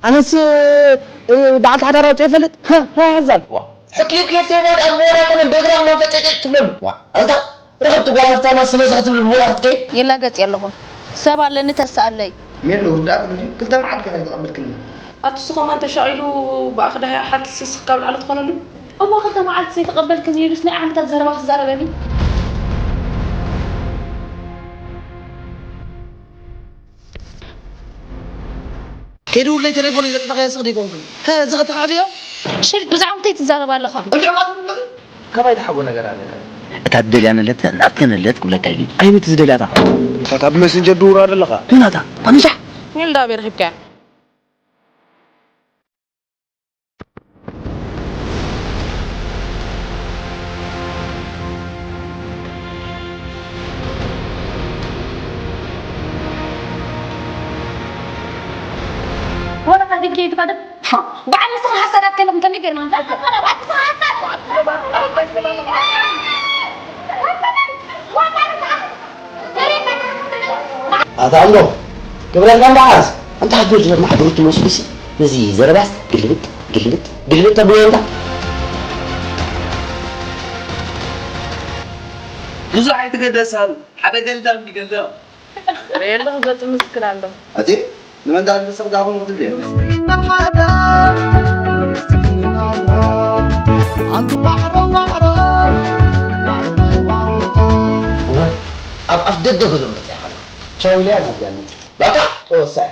ኣነስ በዓልቲ ሓዳር ኣውፅኦ ይፈልጥ? ሓዛል ሕክዩ ክየት ይባል ኣብ ወራ ኮነ በግራ እናፈጨጨጭ ትብለሉ። ኣንታ ረኸብቲ ጓል ሃፍታማ ስለ ዝኽትብል ወራ ክትከይድ። ይላገጽ ኣለኹ። ሰብ ኣለኒ ተስኣለይ። ሜሉ ርዳእ ክልተ መዓልቲ ከ ተቐበልክኒ? ኣቲ እሱ ከማን ተሻቒሉ ብኣኽዳያ ሓንቲ ስስኽ ካብ ላዕሊ ትኾነሉ። እሞ ክልተ መዓልቲ ዘይተቐበልክኒ ኢሉስ ናይ ዓመታት ዘረባ ክዛረበኒ? ከይድውለይ ቴሌፎን ይዘጥጠኸ ስቕ ዲኮንኩ። እዚ ኸተኻፍዮ? ሽል ብዛዕባ እንታይ ትዛረብ ኣለኻ? ካባይ ተሓጎ ነገር ኣለካ። እታ ትደልያ ንለት ናትከ ንለት ክብለካ እዩ። ኣይነት ዝደልያታ? ካብ መሰንጀር ድውራ ዘለኻ? ናታ፣ ኣምሻ። ሜልዳ ኣበይ ረኺብካያ? ወላ ሓንቲ ከይትፋደ። በዓል ንስኻ ሓሳዳት ከለኹም ከመይ ገይርና ንፈልጥ? ኣታ ኣሎ ክብረትካ እምበኣርስ፣ ኣንታ ሓንቲ ወዲ ማሕበሩ ትመስሉሲ፣ ነዚ ዘረባስ ግልብጥ፣ ግልብጥ፣ ግልብጥ ተብሎ እንታ። ብዙሕ ኣይትገደሳሉ፣ ሓደ ገልዳም ይገልዳም። ርእየ ኣለኹ፣ ገጹ ምስክር ኣሎ። ኣቲ ንመን ዳኣ ንስኽ ዳኹም ክትብል እየ። ኣብ ኣፍ ደገ ገዝኦም መጺኣ ከላ ቻው ኢለያ ናብዚኣ መጺኣ። በቃ ተወሳኢ።